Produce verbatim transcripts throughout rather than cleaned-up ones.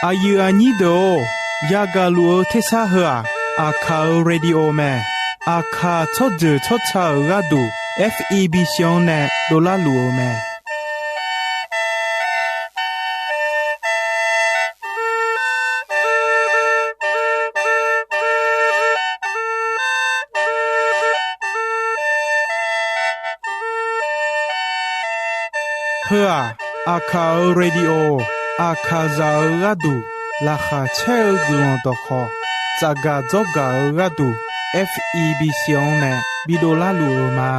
Aqyuif aqnyir deuq-or, yagaq luf-eu tersar heu-aq, Aqkaq-euq radio mae. Aqkaq tsawrjeuq tsawrca-euq gharduq, F E B C-anr nae dovlar luf-eu mae. Heu-aq, Aqkaq-euq radio, Aqkaqzaq-eu gharduq laqkhaq caer-eu guiqlanq dawqkhawq, tsafgaq dzawrgaq-eu gharduq, F E B C-anr nae bidov larluf-eu ma.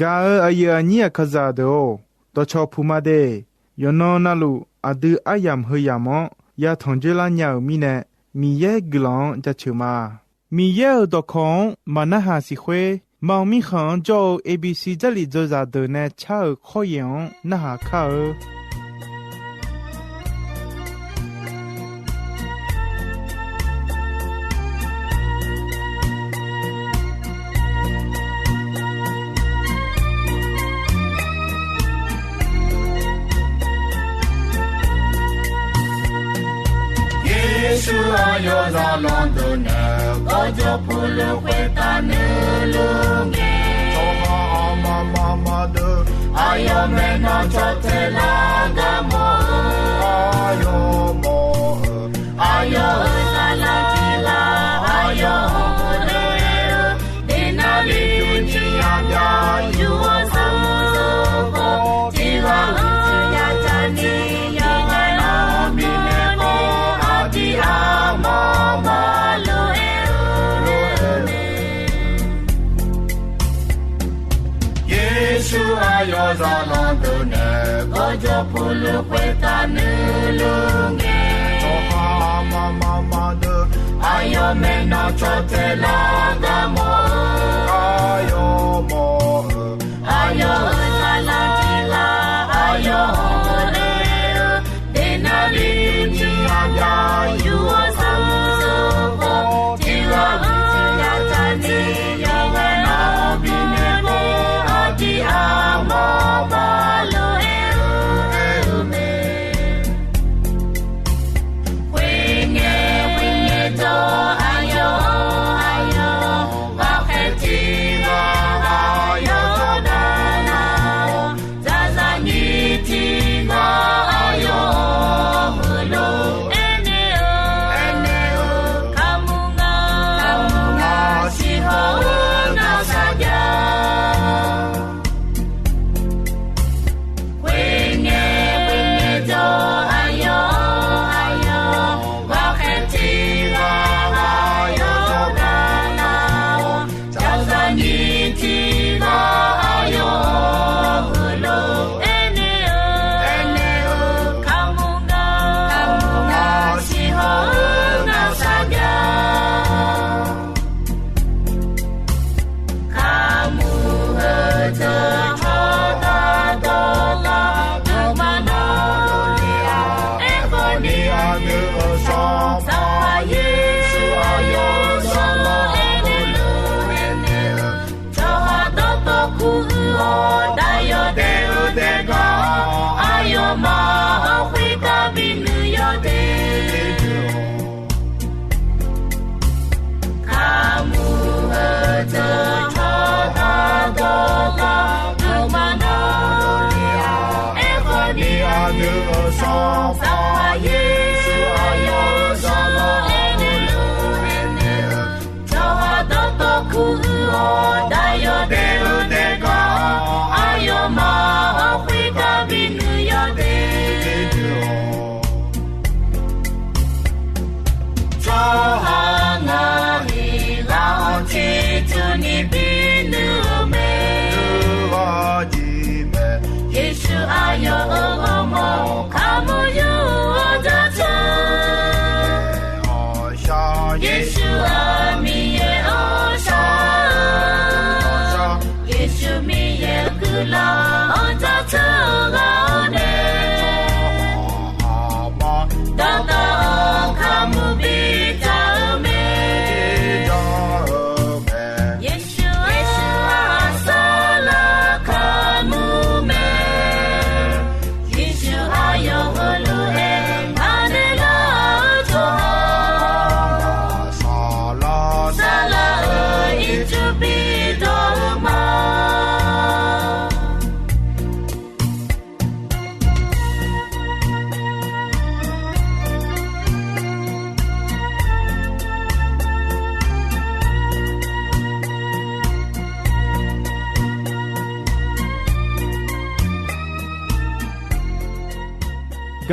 Gaq-euq aqyuif aqnyir Aqkaqzaq deuq-or, dawqcawq puq ma de. Yawqnan navluf aqdui aryamq heu yamq-anr yatanq dzoerlar nya-euq mirnae, Miqyaer guiqlanq-anr jaceuq ma. Miqyaer-euq dawqkawq-anr maqnarhaq siq khoer, Manq Mirkhanq-anr jawr-eu A B C Jarlif dzawzaq deuq nae car-euq khawryaeq-anr narhaq kar-eu. Yeqsur aqyawf zaqlanq deuq nae, gawrjawr puq luf khoertav nuiluf ngae, tsawrhaq aqma maqma deuq, aqyawf maeqnan caw taelar garmawf-eu, aqyawf mawf-eu, aqyawf-euq zaqlanq tiq ghaq, aqyawf-anr lof-aer-eu, daefnavluf nyiq ghaq jav yur-awr sanqbof khawf, tiq ghaq-anr tiq ghaq jani yawqghaq nar mirnae khawf, aqdui aqma maqma lof-aer-eu, lof-aer-eu mae. Yeqsur aqyawf zaqlanq deuq nae, gawrjawr puq luf khoertav nuiluf ngae, tsawrhaq aqma maqma deuq, aqyawf maeqnan caw taelar garmawf-eu, aqyawf mawf-eu, aqyawf-euq zaqlanq tiq ghaq, aqyawf-anr lof-aer-eu, daefnavluf nyiq ghaq jav yur-awr sanqbof khawf, tiq ghaq-anr tiq ghaq jani yawqghaq nar mirnae khawf, aqdui aqma maqma lof-aer-eu, aer-eu mae. Khoerngae khoerngae jawr, aqyawf-anr aqyawf ghaqkhaer tiq ghaq ghaq yawqdawq nar-awr, zaqzaq nyiq tiq ghaq aqyawf-anr heulof aernaeq-eu, aernaeq-eu, kaqmuq nga, kaqmuq nga, siqhawq-eu ngar sarjax. Khoerngae khoerngae jawr, aqyawf-anr aqyawf ghaqkhaer tiq ghaq ghaq yawqdawq nar-awr, zaqzaq nyiq tiq ghaq aqyawf-anr heulof aernaeq-eu, aernaeq-eu, kaqmuq nga, kaqmuq nga, siqhawq-eu ngar sarjax. Kaqmuq heu teu cawqdawq dawq lar, nuima nawr luf-a, aerkhawf ni aqdui-euq Sanqpaq Yeqsur aqyawf-euq zaqlanq-anr heulof aernaeq-eu, tsawrhaq dawqtawvluf kur-awr, daqyawq daef-eu daef gar-awr, aqyawfmaf-anr khoergar binuiya de. Kaqmuq heu teu cawqdawq dawq lar, nuima nawr luf-a, aerkhawf ni aqdui-euq Sanqpaq Yeqsur aqyawf-euq zaqlanq-anr heulof aernaeq-eu, tsawrhaq dawqtawvluf kur-awr, daqyawq daef-eu daef gar-awr, aqyawfmaf-anr khoergar binuiya de. Tsawrhaq ngaq-iq ghaq-anr ciqcurni binuir-eu mae. Yeqsur aqyawf-euq ghawrmawr-aq, kaqmuq yur-awr jaceuq-awq. Yeqsur-aq Miqyaer-anr shar-eu, Yeqsur Miqyaer-euq guiqlanq-anr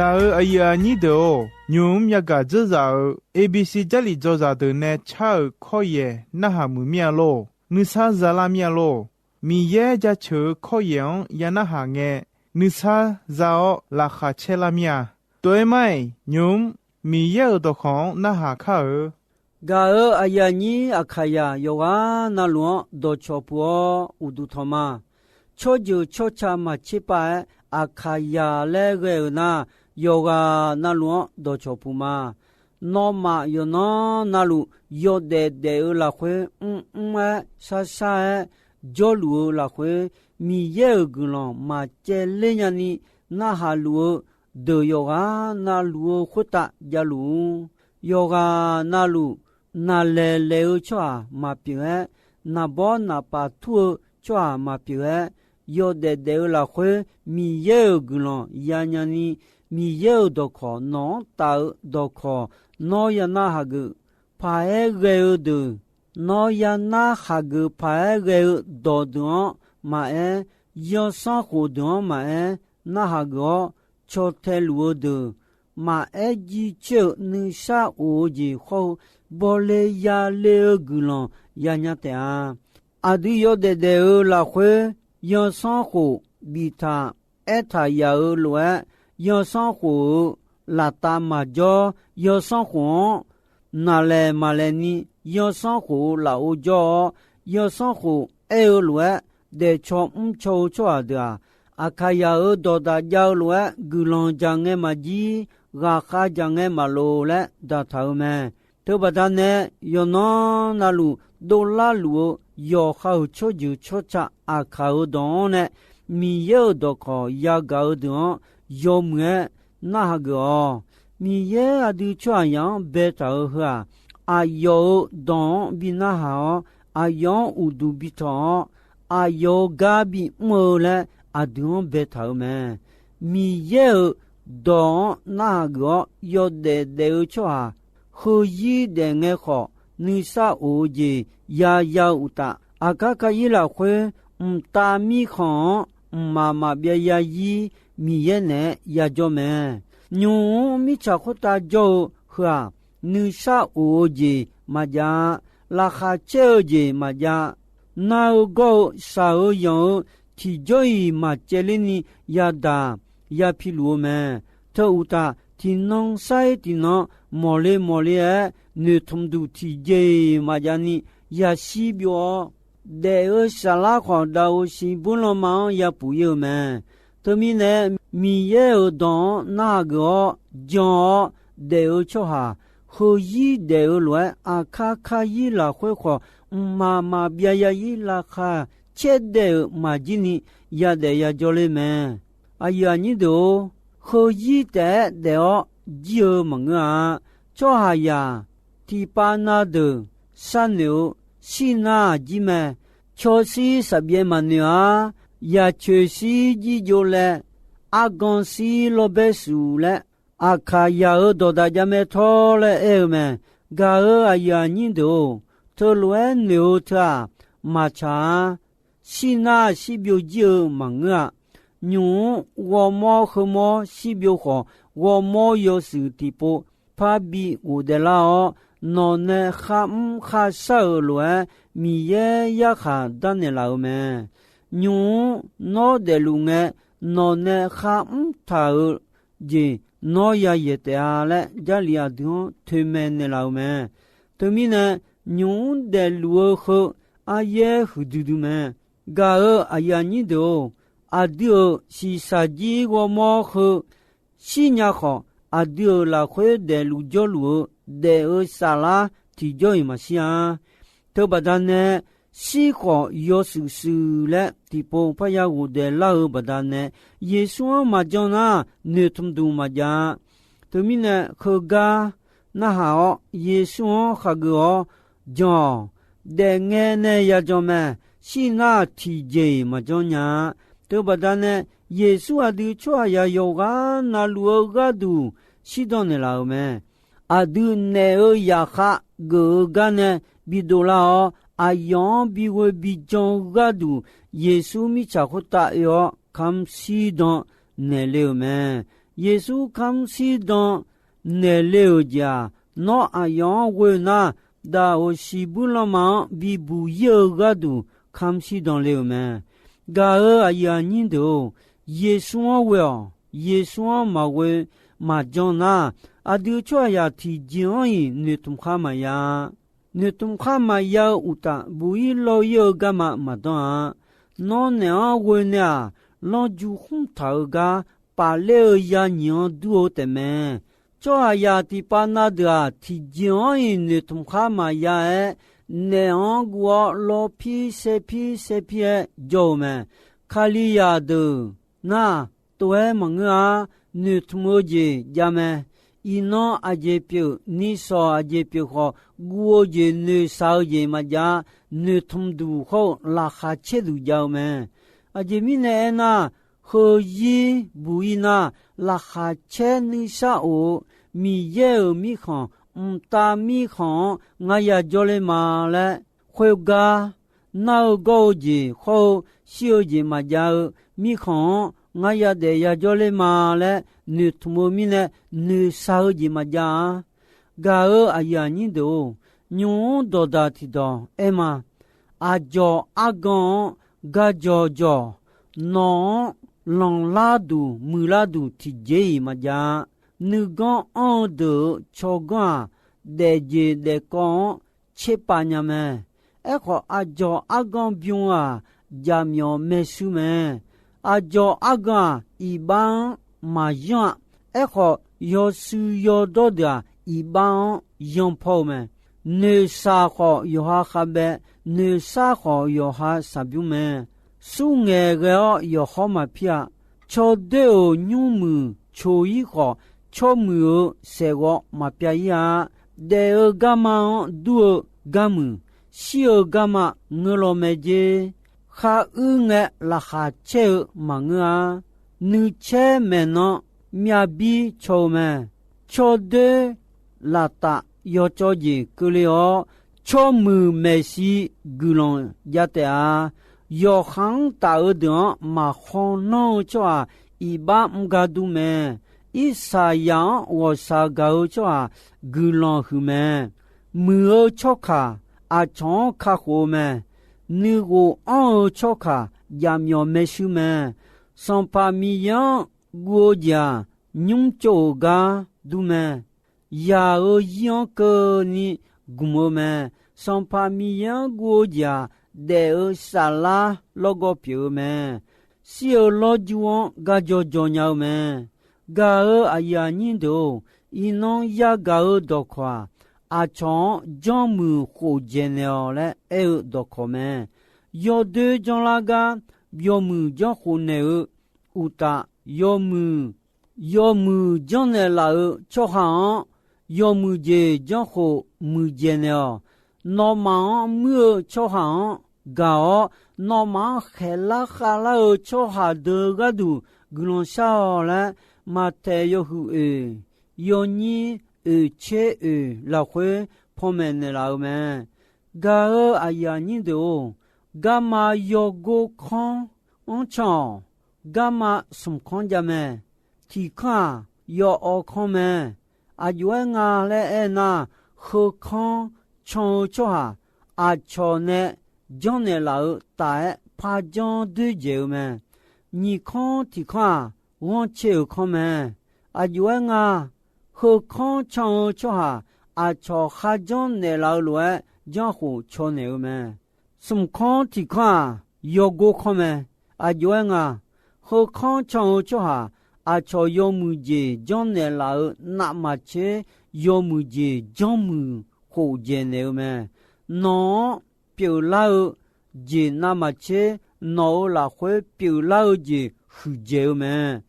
Gaq-euq aqyuif aqnyir deuq-or, nymq-mr yagaq dzeurzaq-euq A B C Jarlif dzaw zaqdeuq nae car-euq kawryaeq narhaq muiq mir-a lor. Nuisar za lar mir-a lor. Miqyaer jaceuq-eu kawryaeq-anr ya narhaq ngae, nuisar za-awr laqkhaq caer lar mir-a. Tov-aer mar-iq, nymq-mr Miqyaer-euq dawqkawq-anr narhaq kar-eu. Gaq-euq aqyuif aqnyir Aqkaqyaq yawqghaq navluf-anr dawqcawq puq-awr uqduq tanq ma. Tsawrjeuq tsawrca maqtser pav-aer Aqkaqyaq laer ghae-euq nar, yawqghaq navluf-anr dawqcawq puq ma. Nawmaf yawqnan navluf yawdaef daef-eu lafkhoer mrmr-aer sharshar-aer jawrluf-eu lafkhoer, Miqyaer-euq guiqlanq maqcaevler nyani narhaq luf-eu deuq yawqghaq navluf-eu khoertav javluf-ur. Yawqghaq navluf naqlaeq laeq-eu tsawrhaq maqpyeuf-aer, naqbawr naqpaf tur-eu tsawrhaq maqpyeuf-aer, yawdaef daef-eu lafkhoer Miqyaer-euq guiqlanq yanya ni, Miqyaer-euq dawqkawq nawq-anr taf-eu dawqkawq nawr ya narhaq geuf paq-aer ghae-eu deuq, nawr ya narhaq geuf paq-aer ghae-eu dawqdeuq-anr maqaer, yansanrkhof deuq-anr maqaer, narhaq geuf-awr caw tae luf-eu deuq, maqaer jircoer-euq nuisar of-eu jeq hawr-eu bawle yale-eu guiqlanq yanya taef-a. Aqdui yawdaef daef-eu lafkhoer, yansanrkhof biftaq aertaq yaf-euq lof-aer, yansanrkhof-euq laftav maqjawr, yansanrkhof-anr naqlaeq maqlaeq ni, yansanrkhof-euq lafov jawr-awr, yansanrkhof aer-eu lof-aer, daefcaw mrcaw-eu tsawrhaq deuq-aq, Aqkaqyaq-euq dawqdaq jav-eu lof-aer guiqlanq jaq ngae maqjir, ghaqkhav jaq ngae maqloq laer daqtaq-eu mae. Teubaqda nae, yawqnan navluf dovlar luf-eu yawqha-euq tsawrjeuq tsawrca Aqkaq-euq dawq-anr nae, Miqyaer-euq dawqkawq yagaq-eu deuq-anr yawmuiq-aer narhaq geuf-awq. Miqyaer aqdui tsawrhaqzaq-anr baetaq-euq heu-aq, aqyawf-euq dawq-anr bi narhaq-awr, aqyawf-anr uqduq bi tanq-awr, aqyawf-euq gar bimr-eu laer aqdui-anr baetaq-euq mae. Miqyaer-euq dawq-anr narhaq geuf-awr yawdaef daef-eu tsawrhaq, heuzir daef ngae khawf, nuisar of-eu jeq yaya-eu uqtaf, aqkar kar-ir lafkhoer mqtav mirkhanq-anr mqmaq maqbyav yazir Miqyaer naeq-aer yajawr mae. Nymq-mr mirtsaq khoertav jawr-eu heu-aq, nuisar of-eu jeq maqjav-a. Laqkhaq caer-eu jeq maqjav-a. Nar-eu gawr-eu shaq-eu yanq-eu tiqjawr-iq maqcaevler ni yadaq yapi luf-eu mae. Teu uqtaf, tiqnan sar-ir tiqnan mawqle mawqle-aer noeqtmqduq tiqjeq-iq maqjav ni yashir byov-awr, daef-eu saflar khawf dav-eu shiqbuir lanma-anr yapuf ir-eu mae. Teumirnae, Miqyaer-euq dawq-anr narhaq geuf-awr jan-awr daef-eu tsawrhaq, heuzir daef-eu lof-aer aqkar kar-ir lafkhoer khawf, mqmaq maqbyav yazir laqkhaq caerdaef-euq maqjir ni yadaef yajawr ler mae. Aqyuif aqnyir deuq-or, heuzir taef-aer daef-awr jir-eu maqngeur-a. Tsawrhaqzaq tiqpav na deuq sharnoeq-eu, shirnar-aq jir mae. Cawshir saqbyaev maqnoeq-a. Yaqcoeq shir jirjov laer, argan shir lawrbaer suf laer, Aqkaqyaq-euq dawqdaq javmae tawr laer aer-eu mae. Gaq-euq aqyuif aqnyir deuq-or, teulof-aer noeq-eu teu-aq, maqtsaq-a. Shirnar shirbyov jir-eu maqngeur-a. Nymq-mr ghawrmawr heumawr shirbyov khawf, ghawrmawr yawshuif tiqpov parbi ghofdaef lar-awr, nawq nae kharmr kharshar-euq lof-aer, Miqyaer yarkhaq darnaeq laf-euq mae. Nymq-mr nawr daefluf ngae, nawq nae kharmr taq-euq jeq nawr yayaeq taef-a laer, Jarlif aqdui-anr toeqmaeq naeqlaf-euq mae. Teumirnae, nymq-mr daefluf-eu heu aryaer huiqdui dui mae. Gaq-euq aqyuif aqnyir deuq-or, aqdui-euq shiqshaq jir ghawrmawr heu shirnya khawf, aqdui-euq lafkhoer daefluf jawrluf-eu daef-eu saflar tiqjawr-iq maqshir-a. Teubaqda nae, shir khawf yawshuif shuif laer tiqpov parya ghofdaef lar-eu baqdanae, Yeqsur-anr maqjan nar, noeqtmqduq maqjav-a. Teumirnae, heugar narhaq-awr, Yeqsur-anr khaqgeuf-awr jan-awq. Daefngae nae yajan mae. Shirnar tiqjeq-iq maqjanr nya-a. Teubaqda nae, Yeqsur aqdui tsawrhaqzaq yawqghaq navluf-eu gharduq shirdan naeqlaf-euq mae. Aqdui naef-eu zaqkhav geuf-eu gar nae bidov lar-awr, aqyawf-anr bighoe bijan-eu gharduq, Yeqsur mirtsaq khoertav oe-awr kamq shirdan naeqle-euq mae. Yeqsur kamr shirdan naeq le-euq jeq-aq, nawr aqyawf-anr ghoe nar, daqoq siqbuir lanma-anr bibuq ir-eu gharduq kamr shirdan le-euq mae. Gaq-euq aqyuif aqnyir deuq-or, Yeqsur-anr ghoe-awq. Yeqsur-anr maqghoe maqjan nar, aqdui tsawrhaqzaq tiqjeq-anr-iq noeqtmq khar maqya-a. Noeqtmq khar maqya-eu uqtaf, buq ir law ir-eu garma maqdanr-a. Nawr naeq-anr ghoe nae-aq, lanrju khmr taq-eu gar pafler-eu yanyiq-anr dur-eu taefmae. Tsawrhaqzaq tiqpav na deuq-aq, tiqjeq-anr-iq noeqtmq khar maqya-aer, naeq-anr guv-awr lawpir saerpir saerpir-aer jawr-eu mae. Kalizaq deuq nar, tov-aer maqngeur-a. Noeqtmq-eu jeq javmae. Iqnan aqjeq pyeuf, nisawq aqjeq pyeuf khawf, guv-eu jeq noeqshaq-eu jeq maqjav-a. Noeqtmq duq hawr-eu laqkhaq caer duq jav-eu mae. Aqjeq mirnae aernar, heuzir buq ir nar, laqkhaq caer nuisar of-eu Miqyaer-euq mirkhanq, mqtav mirkhanq-anr ngar ya jawrler ma laer, khoergar nar-eu gawr-eu jeq hawr-eu shir-eu jeq maqjav-eu mirkhanq-anr ngar yadaef yajawr ler ma laer noeqtmq-eu mirnae, noeqshaq-eu jeq maqjav-a. Gaq-euq aqyuif aqnyir deuq-or, nymq-mr dawqdaq tiqdawq aer ma. Aqdzawq argan-anr gajawq jawq, nawq-anr lanqlar duq muiqlar duq tiqjeq-iq maqjav-a. Nuiganr anr-eu deuq-euq tsawrganr-aq, daefjeq daefkawv-anr tserpav nya mae. Aerkhawf, aqdzawq argan bym-eu-aq, jaqmyawf maershuir mae. Aqdzawq argan-aq, iqbax-anr maqyanr-a. Aerkhawf, yawshuir yawdawr deuq-aq, iqbax-anr yanpaw-eu mae. Noeqshaq khawf yawqha khavbaev, noeqshar khawf yawqha shaqbymr mae. Smrngaeq ghae-awr yawqhawr maqpir-a. Cawdoer-euq nymrmuiq coq-ir khawf, tsawrmuiq-euq saeqghawv maqpyav-ir-a. Daef-eu garma-anr dur-eu garmuiq, shir-eu garma ngeur law mae jer. Khar uir ngae, laqkhaq caer-eu maqngeur-a. Nuicaer maeqnan myavbir caw-eu mae. Cawdoer laqtaf yawcawv jeq keuvle-awr, tsawrmuiq maeqshi guiqlanq jav taef-a. Yawqha-anr taf-eu deuq-anr maqkhaw nanr-eu tsawrhaq iqbax mr gar dur mae. Irsaqyaq-anr ghawqshaq gaq-eu tsawrhaq guiqlanq huiq mae. Muiq-eu tsawrkaq aqcawq-anr kakhof-eu mae. Nuighof anr-eu tsawrkaq jaqmyawf maershuir mae. Sanqpaq Miqyaer-anr guv-eu jeq-aq, nymr tsov-euq gar dur mae. Yaq-euq zir-anr keuvni gmq-eu mae. Sanqpaq Miqyaer-anr guv-eu jeq-aq, daef-eu saflar lawrgawv pyeuf-eu mae. Shir-eu lawrjur-anr gajawr jawr nya-eu mae. Gaq-euq aqyuif aqnyir deuq-or, iqnan yagaq-eu dawqkawq-aq, aqcawq-anr janrmuiq khof dzaeqnaeq-awq laer aer-eu dawqkawq mae. Yawdoer janrlar gar yawmuiq janrkhof naeq-eu uqtaf, yawmuiq, yawmuiq janrnaeq laf-euq tsawrhaq-anr, yawmuiq jeq janrkhof muiqdzaeq naeq-awq. Nawmaf-anr muir-eu tsawrhaq-anr gaq-awr, nawmaf-anr khaeqlar khavlar-eu tsawrhaq deuq gharduq guiqlanq shar-awq laer, Maqtaeq yawhuiq oeq, yawnyir oeq tser oeq lafkhoer panmaeq naeqlaf-eu mae. Gaq-euq aqyuif aqnyir deuq-or, garma yawgor kanr-anr can-awq. Garma smq kanr jav mae. Tiq kanr-aq, yawawv kanr mae. Aqjox-aer nga laer aernar, heu kanr can-eu tsawrhaq aqcawq nae janrnaeq laf-eu taf-aer par janr doer dzaeq-eu mae. Nyiq kanr tiq kanr-aq, ghanrcae-euq kanr mae. Aqjox-aer nga, heu kanr can-eu tsawrhaq aqcawq kharjanr naeqlaf-eu lof-aer janrkhof caw naeq-eu mae. Smq kanr tiq kanr-aq, yawgor kanr mae. Aqjox-aer nga, heu kanr can-eu tsawrhaq aqcawq yawmuiq jeq janrnaeq laf-eu navmaqtser yawmuiq jeq janrmuiq khof dzaeq naeq-eu mae. Nawq-anr pyeuflar-eu jeq navmaqtser, nawq-euq lafkhoer pyeuflar-eu jeq huiqdzaeq-eu mae.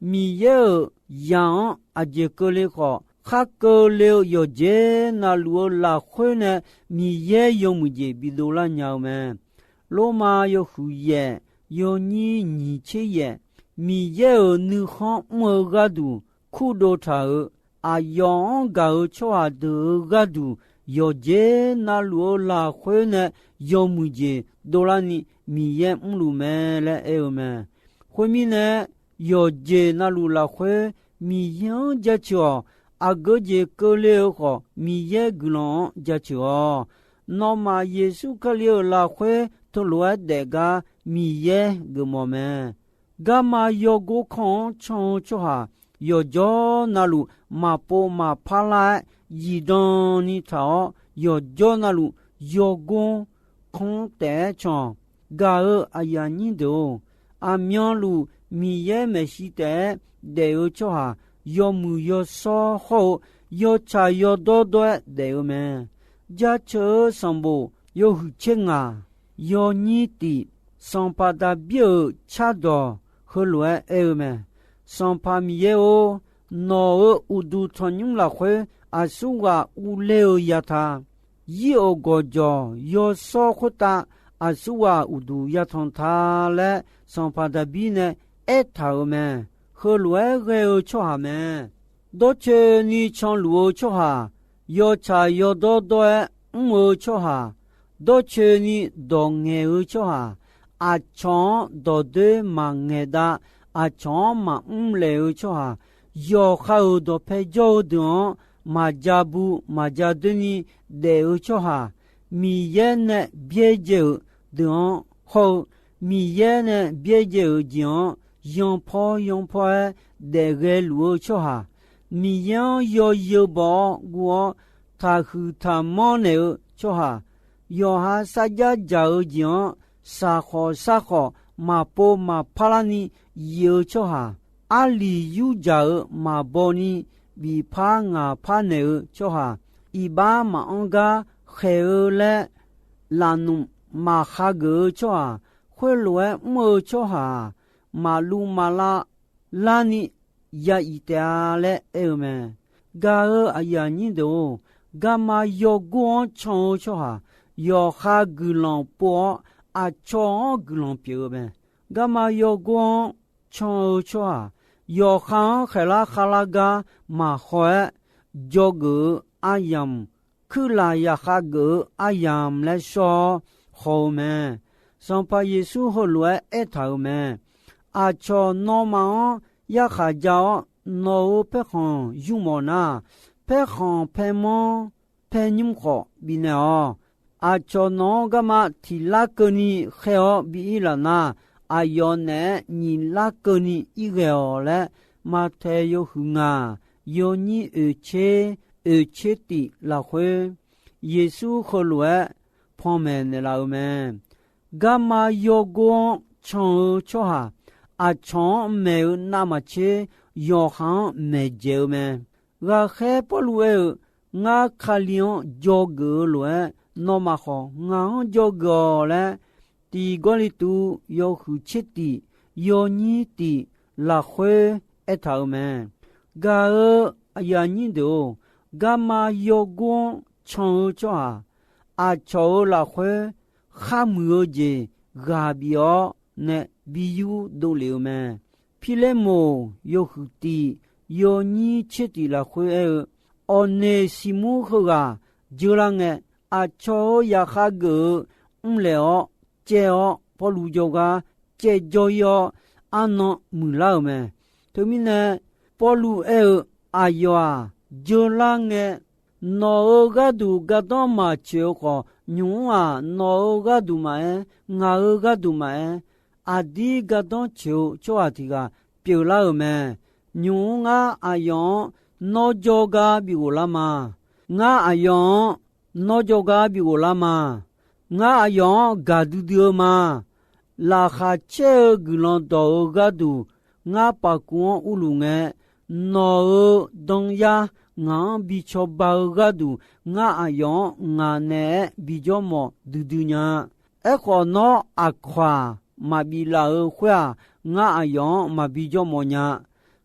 Miqyaer-euq zaq-anr aqjeq keuvle khawf, khar keuvle-eu yawqjeq navluf-eu lafkhoer nae Miqyaer yawmuiq jeq bidov lar nya-eu mae. Lormav yawhuiq yaef, yawnyir nyiq tser yaef, Miqyaer-euq nuikhanr mr-eu gharduq kurdov taq-euq, aqyawf-anr gaq-eu tsawrhaq deuq-euq gharduq yawqjeq navluf-eu lafkhoer nae yawmuiq jeq dovlarni Miqyaer mrluf mae laer aer-eu mae. Khoermirnae, yawqjeq navluf lafkhoer Miqyaer-anr jaceuq-awq. Aqgeu jeq keuvle-eu khawf, Miqyaer guiqlanq-anr jaceuq-awq. Nawmaf Yeqsur Kali-euq lafkhoer teulof-aer daef gar Miqyaer geufmawf mae. Garma yawgor kanr-anr can-eu tsawrhaq, yawqjawr navluf maqpov maqpar lar-aer zifdan ni taq-awr, yawqjawr navluf yawgor-anr kanr taef-aer can-awq. Gaq-eu aqyuif aqnyir deuq-or, aqmyanluf Miqyaer maeqshi taef-aer daef-eu tsawrhaq, yawmuiq yawshawr hawr-eu yawtsaq yawdawr dawr-aer daef-eu mae. Jaceuq-eu sanqbof yawhuiq tser ngaq, yawnyir tif, Sanqpaq Daqbir-euq cardawq heulof-aer aer-eu mae. Sanqpaq Miqyaer-or, nawq-euq uqduq tanqnymr lafkhoer aqsurghaq urler-eu yata. Zir-euq gawqjawq yawshawr khoertav aqsurghaq uqduq yatanq ta laer, Sanqpaq Daqbir nae aertaq-euq mae. Heulof-aer ghae-eu tsawrhaq mae. Dawrcoeni canluf-eu tsawrhaq, yawtsaq yawdawr dawr-aer mr-eu tsawrhaq, dawrcoeni dawq ngaeq-eu tsawrhaq, aqcawq-anr dawqdoer maqngaeq dav, aqcawq-anr maqmr laeq-eu tsawrhaq, yawqha-euq dawqpae jawr-eu deuq-anr maqja bu maqja doer ni daef-eu tsawrhaq, Miqyaer nae byaerdzae-euq deuq-anr hawr-eu, Miqyaer nae byaerdzae-euq jeq-anr yanpawr yanpawr-aer daefghae luf-eu tsawrhaq, Miqyaer-anr yawzeu baw-awr guv-awr taqhuiq taqmanr naeq-eu tsawrhaq, yawqha sarjax dzaq-eu jeq-anr saqkhawf sarkhawf maqpov maqpar larni yif-eu tsawrhaq, arliq yurdzaq-eu maqbaw ni bifpar ngaqpar naeq-eu tsawrhaq, iqbax maqanr gar khaeq-eu laer lafnmq maqhageuf-eu tsawrhaq, khoerlof-aer mr-eu tsawrhaq-aq, maqluv maqlav larni ya if taef-a laer aer-eu mae. Gaq-eu aqyuif aqnyir deuq-or, garma yawgor-anr can-eu tsawrhaq, yawqha guiqlanq pov-awr aqcawq-anr guiqlanq pyeuf-eu mae. Garma yawgor-anr can-eu tsawrhaq, yawqha-anr khaeqlar khavlar gar maqhaw-aer, dzawgeuf-eu aryamq, kuirlaf yaqkhav geuf-eu aryamq laer shawr-awr haw-eu mae. Sanqpaq Yeqsur heulof-aer aertaq-euq mae. Aqcawq nawmaf-anr yarkhaq ja-awr, nawq-euq paerkhanq yurmawf nar, paerkhanq paermanr paernymr khawf bifnaeq-awq. Aqcawq nawq-anr garma tiq lar keuvni khaer-awr bi ir laf nar, aqyawf naeq-aer nyiq lar keuvni ir ghae-awq laer, Maqtaeq yawhuiq ngaq, yawnyir oeq tser, oeq tser tif lafkhoer Yeqsur heulof-aer panmaeq naeqlaf-euq mae. Garma yawgor-anr can-eu tsawrhaq, aqcawq-anr maeq-eu navmaqtser yawqha-anr maeqdzaeq-eu mae. Ghaqkhaer Pawrluv aer-eu, Ngar Kali-anr dzawgeuf-eu lof-aer, nawmaf khawf ngaq-anr dzawgeuf-awq laer, tiq Gawrliqtu yawhuiq tser tif, yawnyir tif lafkhoer aertaq-euq mae. Gaq-eu aqyuif aqnyir deuq-or, garma yawgor-anr can-eu tsawrhaq, aqcawq-euq lafkhoer kharmuiq-eu jeq ghaq bif-awr nae bi yur dovlef-eu mae. Pirlermoq yawhuiq tif, yawnyir tser tif lafkhoer aer-eu, Awqneqsiqmur heughaq jeur lar ngae, aqcawq-euq yaqkhav geuf-eu mrlaeq-awr caev-awr Pawrluv jawrgar caev jawr ir-awr, arnan muiqlar-euq mae. Teumirnae, Pawrluv aer-eu, Aqyawf-aq, jeur lar ngae, nawq-euq gharduq gardanr maqtsoeq-eu khawf, nymq-mr-aq, nawq-euq gharduq maqaer, ngaq-euq gharduq maqaer, aqdir gardanr tsoeq-eu tsawrhaq tiq ghaq pyeuflar-euq mae. Nymq-mr ngar aqyawf-anr nawr jawrgar bighof lar ma. Ngar aqyawf-anr nawr jawrgar bighof lar ma. Ngar aqyawf-anr gaqdui dui-eu ma. Laqkhaq caer-eu guiqlanq dawq-eu gharduq ngar paf kuv-anr urluf ngae, nawq-euq danyar ngaq-anr bi cawba-eu gharduq, ngar aqyawf-anr ngaq naeq-aer bijawr mawf duidui nya. Aerkhawf, nawr aqkawq-aq, maqbif laf-euq khoer-aq, ngar aqyawf-anr maqbi jawr mawf nya.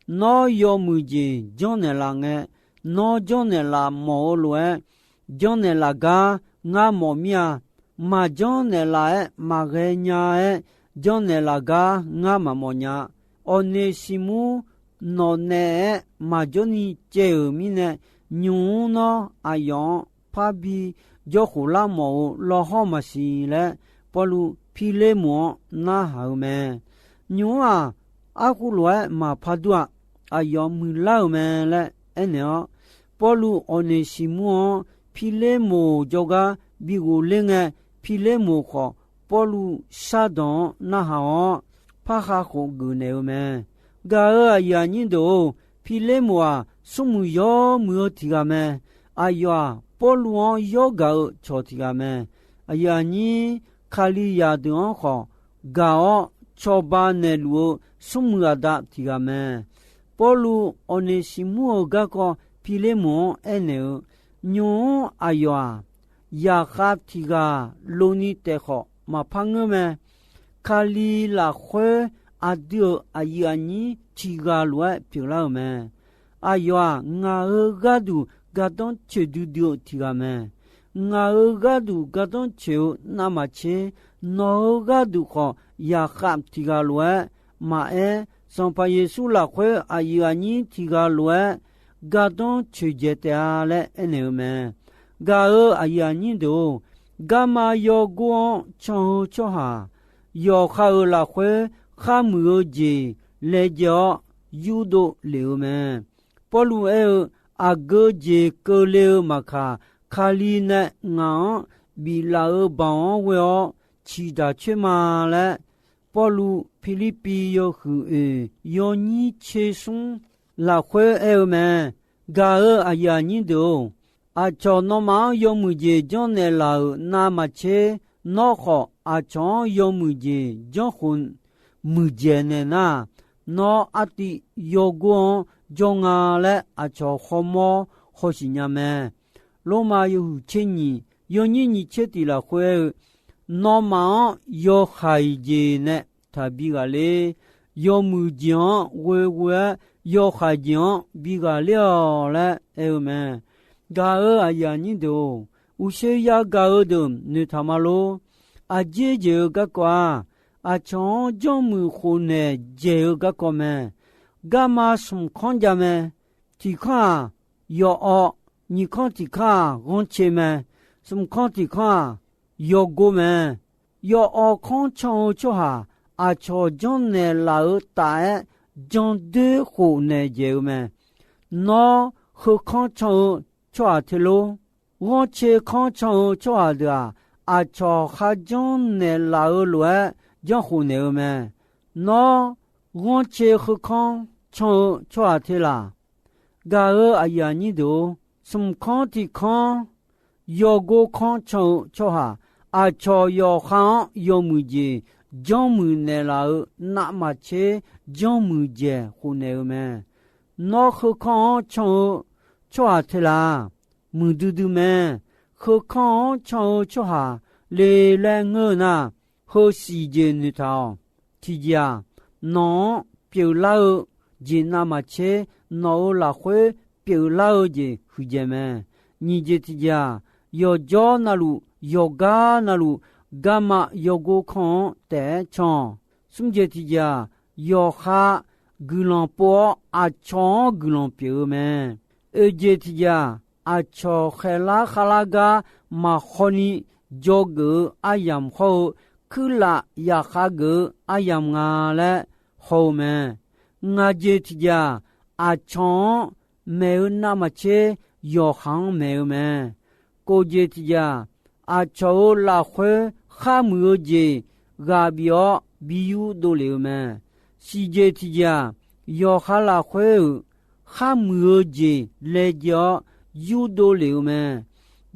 Nawr yawmuiq jeq janrnaeq laf ngae, nawr janrnaeq laf mawf-eu lof-aer, janrnaeq laf gar ngar mawf mir-a. Maqjanr naeqlaf-aer maqghae nya-aer janrnaeq laf gar ngar maqmawf nya. Awqneqsiqmur nawq naeq-aer maqjawr ni caev-euq mirnae, nymq-mr nawr aqyawf-anr parbi jawrkhof lar mawf-eu lawhawr maqsiq laer, Pawrluv Pirlermoq-anr narhaq-eu mae. Nymq-mr-aq, arkhu lof-aer maqpar dur-a. aqyawf muiqlar-euq mae laer aernaeq-awr, Pawrluv Awqneqsiqmur-anr Pirlermoq jawrgar bi ghofler ngae, Pirlermoq khawf Pawrluv shardawq-anr narhaq-awr, parhav khof geufnaeq-eu mae. Gaq-euq aqyuif aqnyir deuq-or, Pirlermoq-aq, smrmuiq yawmuiq-eu tiq ghaq mae. Aqyawf-aq, Pawrluv-anr yawr gaq-eu cawq tiq ghaq mae. Aqyuif aqnyir Kalizaq deuq-anr khawf gaq-awr, cawba naeqluf-eu smrmuiq aqda tiq ghaq mae. Pawrluv Awqneqsiqmur-euq garkawv Pirlermoq-anr aernaeq-eu, nymq-mr aqyawf-aq, zaqkhav tiq ghaq lov ni taef khawf maqpar ngeur mae. Kali lafkhoer aqdui-euq aqyuif aqnyir tiq ghaq lof-aer pyeuflar-euq mae. Aqyawf-aq, ngaq-euq gharduq gardanr coeq duidui-eu tiq ghaq mae. Ngaq-euq gharduq gardanr coeq-eu navmaqtser, nawq-euq gharduq khawf zaqkhav tiq ghaq lof-aer maqaer, Sanqpaq Yeqsur lafkhoer aqyuif aqnyir tiq ghaq lof-aer gardanr coeqdzaeq taef-a laer aernaeq-eu mae. Gaq-euq aqyuif aqnyir deuq-or, garma yawgor-anr can-eu tsawrhaq yawqha-euq lafkhoer kharmuiq-eu jeq laejae-awr yurdov lef-eu mae. Pawrluv aer-eu, aqgeu jeq keuvle-eu maqkaq, Kali nae ngaq-anr biflaf-eu baoq-anr ghoe-awr ciqdaq coer ma laer, Pawrluv Pirlirpiv yawhuiq oeq yawnyir tser smr lafkhoer aer-eu mae. Gaq-euq aqyuif aqnyir deuq-or, aqcawq nawmaf-anr yawmuiq jeq janrnaeq laf-euq navmaqtser, nawr khawf aqcawq-anr yawmuiq jeq janrkhof muiqdzaeq naeq nar, nawr artiv yawgor-anr jawr nga laer aqcawq khawmawr hawsiq nya mae. Lormav yawhuiq tser nyiq yawnyir nyiq tser tiq lafkhoer aer-eu, nawmaf-anr yawhaiq jeq nae taqbi ghaqler, yawmuiq jeq-anr ghoeghoe-aer yawhaiq jeq-anr bi ghaqler-awq laer aer-eu mae. Gaq-euq aqyuif aqnyir deuq-or, uqshoe yagaq-eu deuq noeqtaq ma lor. Aqjeq jeq-eu garkawv-aq, aqcawq-anr janrmuiq khofnaeq dzaeq-eu garkawv mae. Garma smq kanr jav mae. Tiq kanr-aq, yawawv, nyiq kanr tiq kanr-aq, ghanrcae mae. Smq kanr tiq kanr-aq, yawgor mae. Yawawv kanr can-eu tsawrhaq aqcawq janrnaeq laf-eu taf-aer jandoer khofnaeq dzaeq-eu mae. Nawr, heu kanr can-eu tsawrhaq te lor. Ghanrcae kanr can-eu tsawrhaq deuq-aq, aqcawq kharjanr naeqlaf-eu lof-aer janrkhof naeq-eu mae. Nawr, ghanrcae heu kanr can-eu tsawrhaq te laq? Gaq-euq aqyuif aqnyir deuq-or, smq kanr tiq kanr, yawgor kanr can-eu tsawrhaq, aqcawq yawqha-anr yawmuiq jeq janrmuiq naeqlaf-eu navmaqtser janrmuiq dzaeq khofnaeq-eu mae. Nawr, heu kanr-anr can-eu tsawrhaq te laq? Muiqdui dui mae. Heu kanr-anr can-eu tsawrhaq le laer ngeur-eu nar, heu siqjeq noeqtaq-awq. Tiqjeq-aq, nawq-anr pyeuflar-eu jeq navmaqtser, nawq-euq lafkhoer pyeuflar-eu jeq huiqdzaeq mae. Nyiq jeq tiqjeq-aq, yawqjawr navluf yawqgar navluf garma yawgor kanr-anr taef-aer can-awq. Smr jeq tiqjeq-aq, yawqha guiqlanq pov-awr aqcawq-anr guiqlanq pyeuf-eu mae. Oeq jeq tiqjeq-aq, aqcawq khaeqlar khavlar gar maqhaw ni dzawgeuf-eu aryamq hawr-eu, kuirlaf yaqkhav geuf-eu aryamq nga laer haw-eu mae. Ngaq jeq tiqjeq-aq, aqcawq-anr maeq-eu navmaqtser yawqha-anr maeq-eu mae. Kof jeq tiqjeq-aq, aqcawq-euq lafkhoer kharmuiq-eu jeq ghaq bif-awr bi yurdov lef-eu mae. Siq jeq tiqjeq-aq, yawqha lafkhoer-euq kharmuiq-eu jeq laejae-awr yurdov lef-eu mae.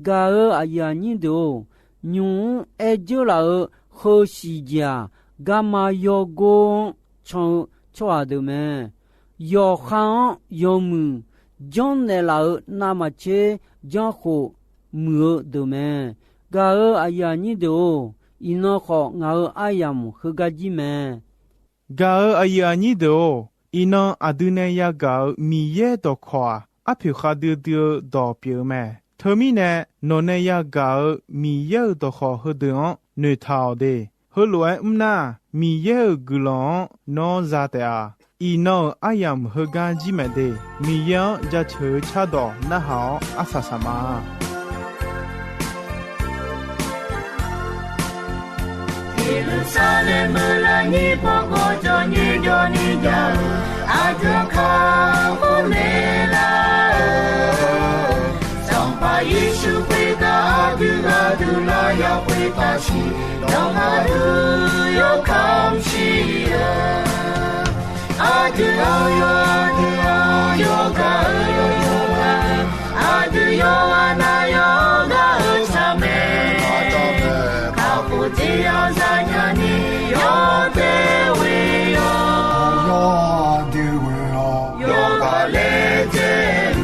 Gaq-euq aqyuif aqnyir deuq-or, nymq-mr aer dzeur laf-euq heu siq jeq-aq, garma yawgor-anr can-eu tsawrhaq deuq mae. Yawqha-anr yawmuiq janrnaeq laf-euq navmaqtser janrkhof muiq-eu deuq mae. Gaq-euq aqyuif aqnyir deuq-or, iqnan khawf ngaq-euq aryamq heugar jir mae. Gaq-euq aqyuif aqnyir deuq-or, iqnan aqdui nae yagaq-euq Miqyaer dawqkawq-aq, arpoeq khavdui dui-eu dawq pyeuf-eu mae. Teumirnae, nawq nae yagaq-euq Miqyaer-euq dawqkawq heudeuq-anr noeqtaq-awq de. Heulof-aer mr nar, Miqyaer-euq guiqlanq-anr nawr za taef-a. Iqnan-euq aryamq heugar jir maeq de. Miqyaer-anr jaceuq-eu cardawq narhaq-awr arsaq saq ma. Yeqlursaqlaeq meuq lafnyir pawrgawv jawr nyoer jawr ni jav-eu Aqdui-anr kakhof naeqlar-eu, Sanqpaq Yeqsur khoergar aqdui gharduq lawyaq khoertav siq, nawmaf-anr yawkamq shir-eu. Aqdui-anr yawqha, aqdui-anr yawqha-eu, yawqha-eu, aqdui yawqghaq nav yawqghaq-eu tsaq mae. Kakhof dzer-anr zanya ni yawdaef ghoe-awr, yawqghaq laejae-eu,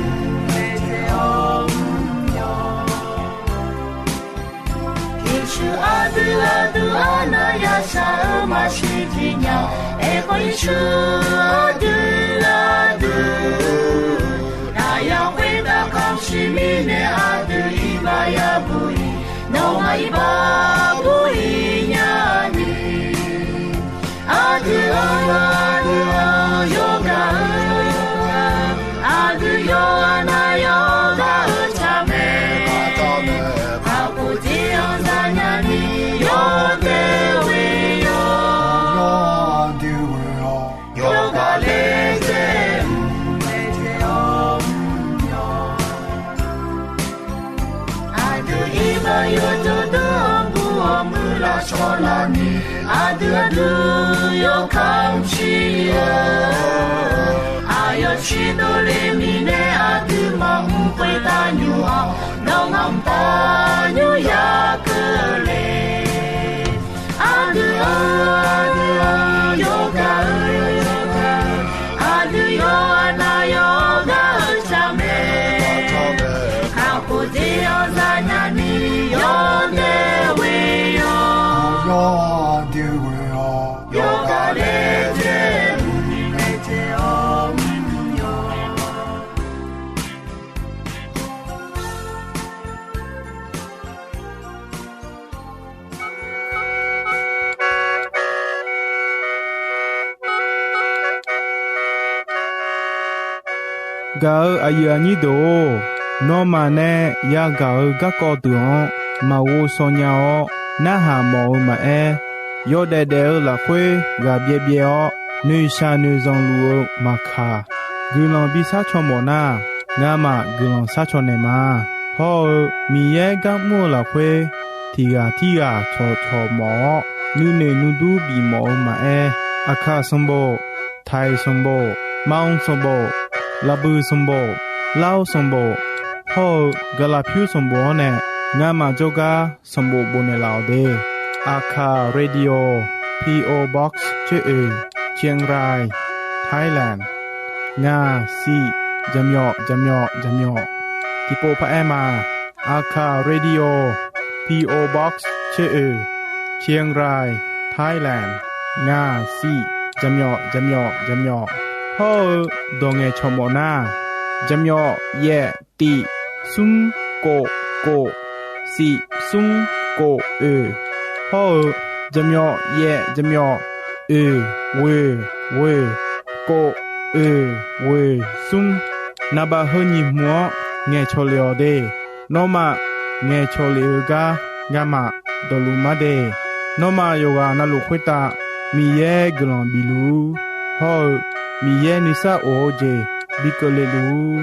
laejae-awr mr-awr. Yeqsur aqdui gharduq arnav yashaq-eu maqsiq tiqnya. Aerkhawf Yeqsur aqdui gharduq lafyaq khoertav kamq siq mirnae, aqdui iqbax yabuq-iq, nawmaf iqbax buq-iq nyani. Aqdui-anr, aqdui-anr yawqghaq-eu, aqdui yawqghaq nav yawqghaq-eu tsaq mae. Kakhof dzer-anr zanya ni yawdaef ghoe-awr, yawqghaq laejae-eu, laejae-awr mr-awr. Aqdui iqbax yawdzanq deuq-anr guv-awr muiqlar shawrlar ni, aqdui aqdui yawkamq shir-eu, aqyawf shir dovle mirnae aqduimaf mr khoertav nymr-awr, nawmaf mqtav nymr ya keuvle. Aqdui-anr, aqdui-anr yawqghaq-eu, aqdui yawqghaq nav yawqghaq-eu tsaq mae. Kakhof dzer-anr zanya ni yawdaef ghoe-awr, yawqghaq laejae-eu, laejae-awr mr-awr. Gaq-euq aqyuif aqnyir deuq-or, nawmaf nae yagaq-euq garkawv deuq-anr maqghov shaw nya-awr, narhaq mawf-eu maqaer, yawdaef daef-eu lafkhoer ghaq byaev byaev-awr, noeqshaq noeqzanq luf-eu maqkaq, guiqlanq bishar caw mawf nar, ngamaf guiqlanq shar caw naeq ma. Hawr-eu Miqyaer gar mr-eu lafkhoer, tiq ghaq tirghaq cawqcawq mawf-awr, nuinoeq nuidur bif mawf-eu maqaer, Aqkaq sanqbof, Taiq sanqbof, Maqanq sanqbof, Laqbuiq sanqbof, Lar-eu sanqbof, hawr-eu Gaqlaqpyur sanqbof-anr nae ngamaf jawrgar sanqbof bofnaeq laf-awq de. Aqkaq Radio, P O Box tser oeq, Chiang Rai, Thailand, ngaq siq jaqmyawf jaqmyawf jaqmyawf. Tiqpov paq-aer ma. Aqkaq Radio, P O Box tser oeq, Chiang Rai, Thailand, ngaq siq jaqmyawf jaqmyawf jaqmyawf. Hawr-eu dawq ngaeqcawq mawf nar, jaqmyawf yaef tiq smr kof kof siq smr kof oeq, hawr-eu jaqmyawf yaef jaqmyawf oeq ghoeq ghoeq kof oeq ghoeq smr. Naqbaf heu nyiq hmq-anr ngaeqcawq lef-awq de. Nawmaf ngaeqcawq lef-eu gar ngamaf dawqluf mar de. Nawmaf yawqghaq navluf khoertav Miqyaer guiqlanq bifluf-ur, hawr-eu Miqyaer nuisar of-eu jeq bi keuvle luf-ur.